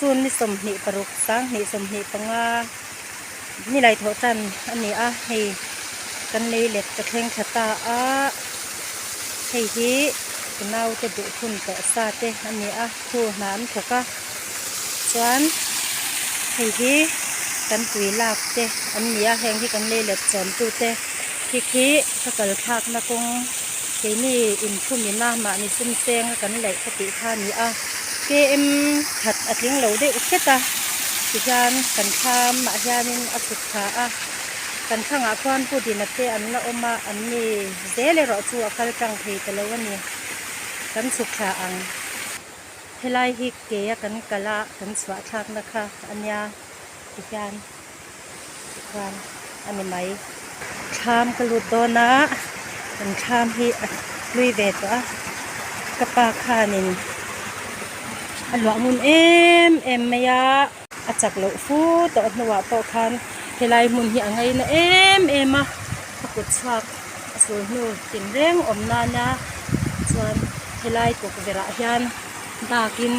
June ni 26 2025 nilai thawh tan a ni a hei kan lei let ka thleng thla ta a hei hi ka naute duh hun tawh sa te a ni a khu hna an thawk a chuan hei hi kan tui lak te an ni a heng hi kan lei let chawm tu te khi khi ka kal thlak na kawng keini inthum ina mahni sum seng a kan laih ka tih kha a ni a km khat a tling lo deuh hret a tihian kan thlam ah hianin a chhuk thla a kan thlangah khuan pu dina te an la awm a an ni zel erawh chu a kal tlang thei ta lo a ni kan chhuk thla ang. Helai hi ke a kan kal a kan chhuah thlakna kha a nia tihian tikhuan a ni mai. Thlam ka lut dawn a kan thlam hi a hlui ve tawh a ka pa khanin a luah ngun em em mai a a chak loh fu tawh hnuah pawh khan helai hmun hi a ngaina em em a a kut chhuak a sul hnu tinreng awm nana chuan helai tukverh ah hian dakin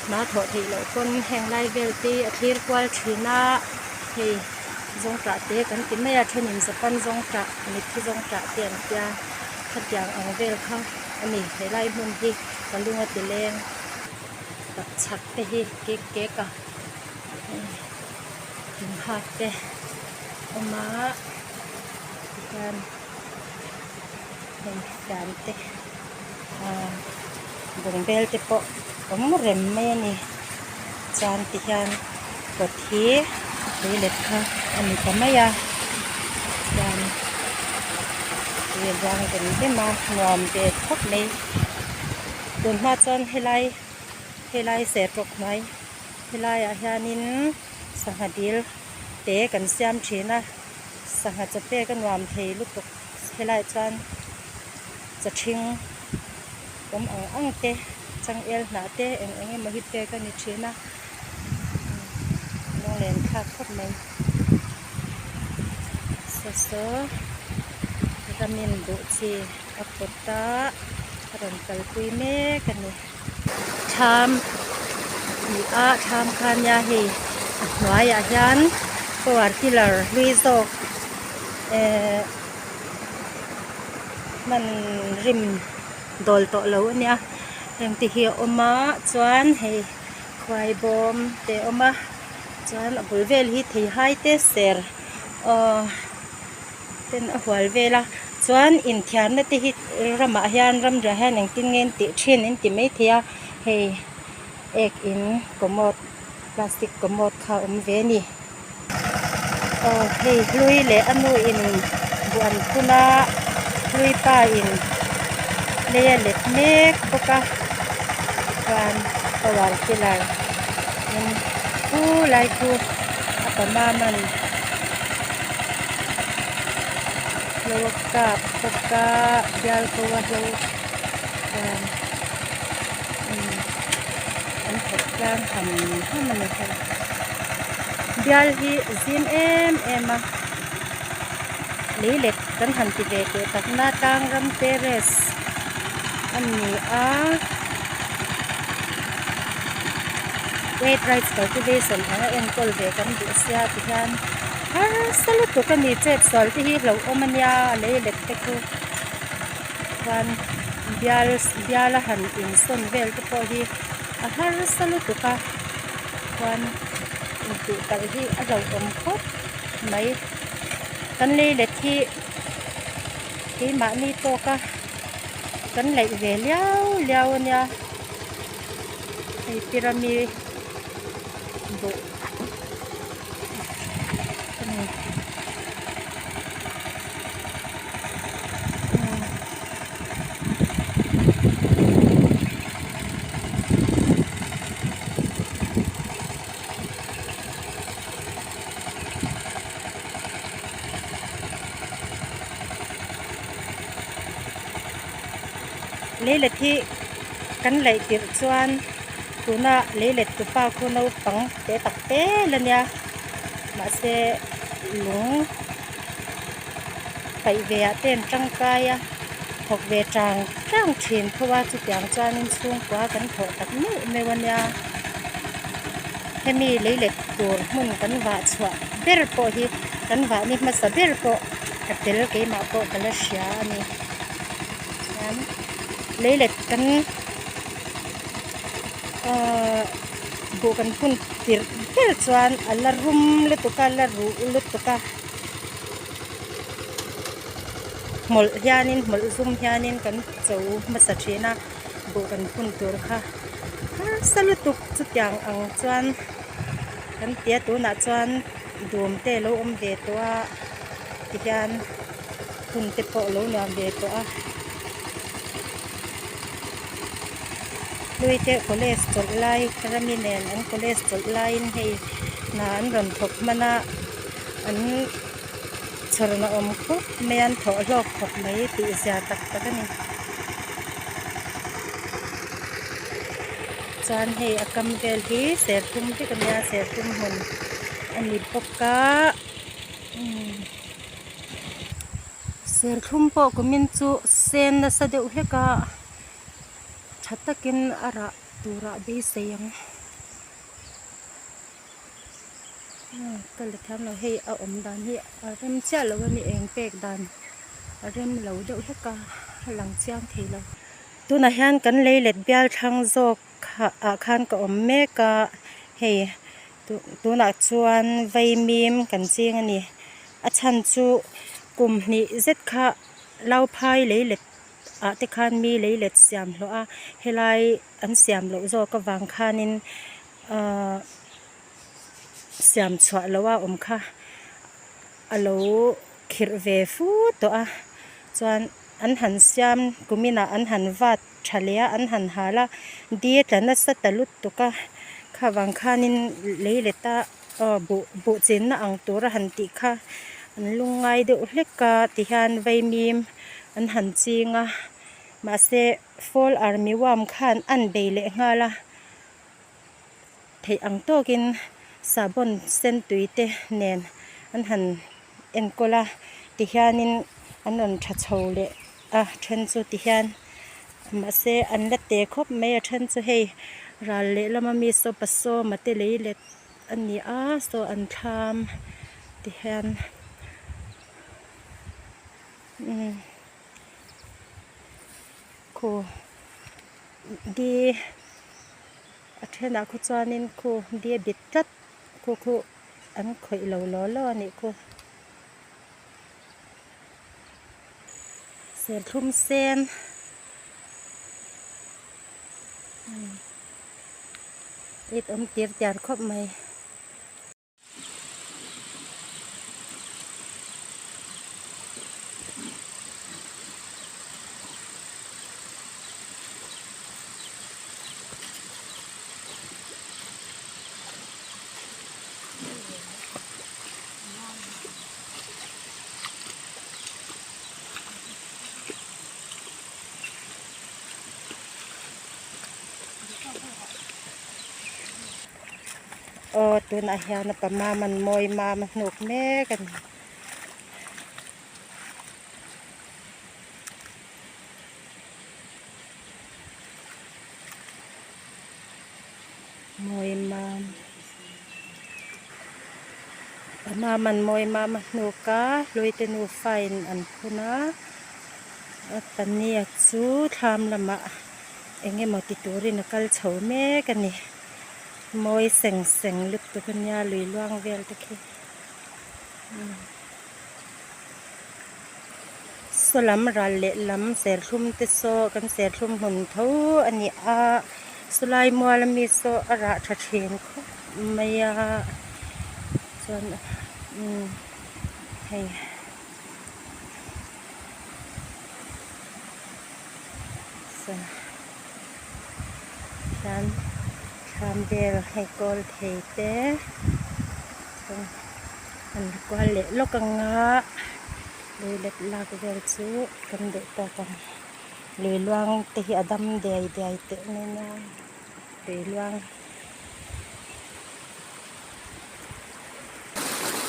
hna thawh theih loh pawn heng lai vel te a thlir kual thin a hei zawngtah te kan ti mai a thenin japan zawngtah mitthi zawngtah te an tia khatiang ang vel kha a ni helai hmun hi ka lung a ti leng tak chhak te hi kek kek a inhak te awm a tihian hei fian te ah bungbel te pawh awm rem mai a ni chuan tihian kawt hi tui let kha a ni ta mai a chuan tui a luang rem rem a nuam ve khawp mai tun hma chuan helai helai sertawk hnuai helaiah hianin sangha dil te kan siam thin a sangha chaw pek a nuam thei lutuk helaiah chuan chaw ṭhing awm ang ang te changel hnah te eng eng emaw hi pek a ni thin a lunglen thlak khawp mai saw saw ramin buh chi a pawt a a rawn kalpui mek a ni. Thlam ni a thlam kha nia hei a hnuaiah hian power tiller hlui zawk ehh hman rim dawl tawh lo a nia heng te hi a awm a chuan hei khuai bawm te a awm a chuan a bul vel hi theihai te ser aww ten a hual vel a chuan inthiarna te hi ramah hian ramriah hian engtin nge an tih thin an ti maithei a hei ek in commode plastic commode kha a awm ve a ni aw hei hlui leh a nu in buh an phun a hlui pa in lei a let mek bawk a chuan power tiller in khu lai khu a pamam an hlo a kap bawk a bial ko a hlo chuan umm an thawk tlang ham ham a ni hei bial hi a zim em em a lei let kan han ti ve teh tak na tlang ram terrace a ni a wet rice cultivation anga enkawl ve kan duh sia tihian harsa lutuk a ni chet sual te hi hlauhawm a nia a lei let te chu chuan bial bial a han insawn vel te pawh hi a harsa lutuk a chuan intih kalh hi a hlauhawm khawp mai kan lei let hi keimahni tawk a kan laih ve liau liau a nia hei pyramid buh a ni. Leilet hi kan laih tirh chuan tuna leilet tupa khu naupang te tak te la nia mahse lung paih ve ah te an tangkai a thawk ve tang tang thin tho a chutiang chuanin chhungkua kan thawh tak meuh meuh a nia. Hemi leilet tur hmun kan vah chhuah ber pawh hi kan vah ni hmasa ber pawh ka tel keimah pawh ka la hria a ni. Chuan leilet kan ahh buh kan phun tirh ber chuan a la rum lutuk a la ruh lutuk a hmawlh hianin hmawlh zum hianin kan cho hmasa thin a buh kan phun tur kha harsa lutuk chutiang ang chuan kan ti a tunah chuan dum te alo awm ve tawh a tihian hun te pawh alo nuam ve tawh a hlui te college chawlh lai rami nen an college chawlh laiin hei hna an rawn thawk hman a an chhawrna awm khawp mai a an thawh hlawk khawp mai tih zia tak tak a ni chuan hei a kam vel hi serthlum vek a nia serthlum hmun a ni bawk a umm serthlum pawh kumin chu sen nasa deuh hlek a tha takin a rah turah beisei ang. Ka la thiam lo hei a awm dan hi a rem chiah lo a ni eng pek dan a rem lo deuh hlek a a lang chiang thei lo. Tunah hian kan lei let bial thlang zawk ah khan ka awm mek a hei tunah chuan vaimim kan ching a ni a chhan chu kum hnih zet kha lauphai lei let ah te khan mi lei let siam hlawh a helai an siam loh zawk avang khanin ahh siam chhuah loh a awm kha a lo khirh ve fu tawh a chuan an han siam kumin ah an han vat tha leh a an han hal a di a tla nasa ta lutuk a kha vang khanin lei let a aw buh buh chenna ang tur a han tih kha an lungngai deuh hlek a tihian vaimim an han ching a mahse fall army worm khan an bei leh nghal a. Theih ang tawkin sahbawn sen tui te nen an han enkawl a tihianin an rawn tha chho leh a then chu tihian mahse an la te khawp mai a then chu hei ral lehlam ami saw pasawma te lei let a ni a saw an thlam tihian umm khu di. A thenah khu chuanin khu di a bit tlat khu khu an khawih lo law law a nih khu. Serthlum sen it awm tir tiar khawp mai. Aw tunah hian a pama man mawi mam a hnuk mek a ni. Mawi mam pama man mawi mam a hnuk a hlui te nufa in an phun a a pania chu thlam lamah eng emaw ti turin a kal chho mek a ni. Mawi seng seng lutuk a nia lui luang vel te khi saw lam ral leh lam serthlum te saw kan serthlum hmun tho a ni a sawlai mual ami saw a rah tha thin khawp mai a chuan umm hei. Hian thlam vel hei kawl thei te chuan an la kual leh lawk ang a lui let lak vel chu kan duh tawk ang lui luang te hi a dam diai diai teh mai nia tui luang.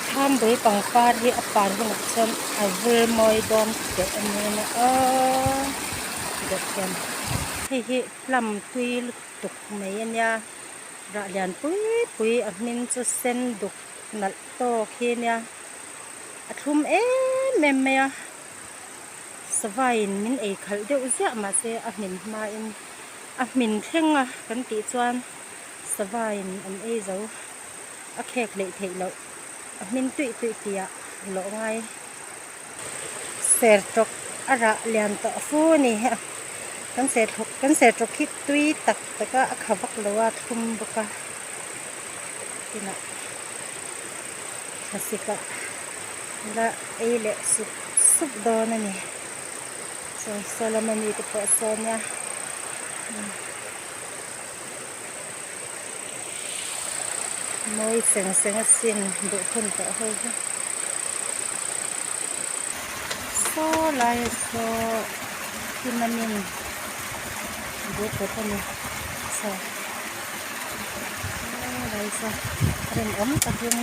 Thlam bul pangpar hi a par hunah chuan a vul mawi dawn teh a nia aw deuh hian hei hi plum tui lutuk mai a nia. Rah lian pui pui a hming chu sen duk nalh tawk hi nia a thlum em em mai a sava in min ei khalh deuh ziah mahse a hmin hmain a hmin thleng a kan tih chuan sava in an ei zo a khek hleih theih loh a hmin tuih tuih tih ah lawh ngai sertawk a rah lian tawh fu a ni kan serthlawk kan sertawk hi tui tak tak a a kha vak lo a thlum bawk a tinah thlasik ah la ei leh sup sup dawn a ni chuan saw lama mite pawh saw nia. Mawi seng seng a sin duh phun tawh ho hi. Saw laia saw hinamin bul kawt a ni saw lai saw rinawm takin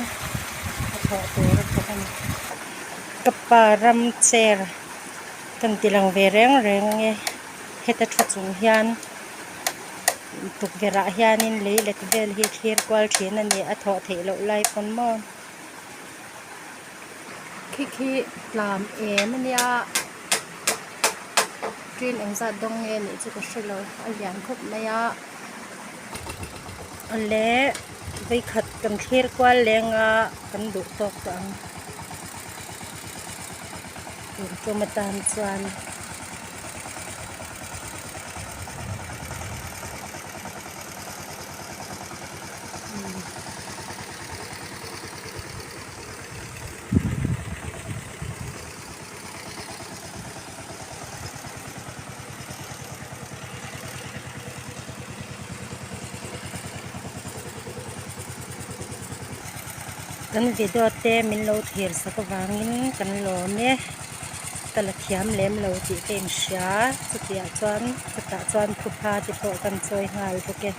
a thawh tur a thawk a ni. Ka pa ram chair kan ti lang ve reng reng ange heta thu chung hian. Tukverh ah hianin lei let vel hi thlir kual thin a ni a thawh theih loh lai pawn maw khi khi tlam em a nia ṭin engzat dawng nge nih chu ka hrelo a lian khawp mai a awle vawikhat kan thlir kual leng a kan duh tawk tawh ang tun tum atan chuan. Kan video te min lo thlir sak avangin kan lawm e. Ka la thiam lem lo tih ka inhria chutiah chuan chutah chuan thupha te pawh kan chawi nghal bawk e.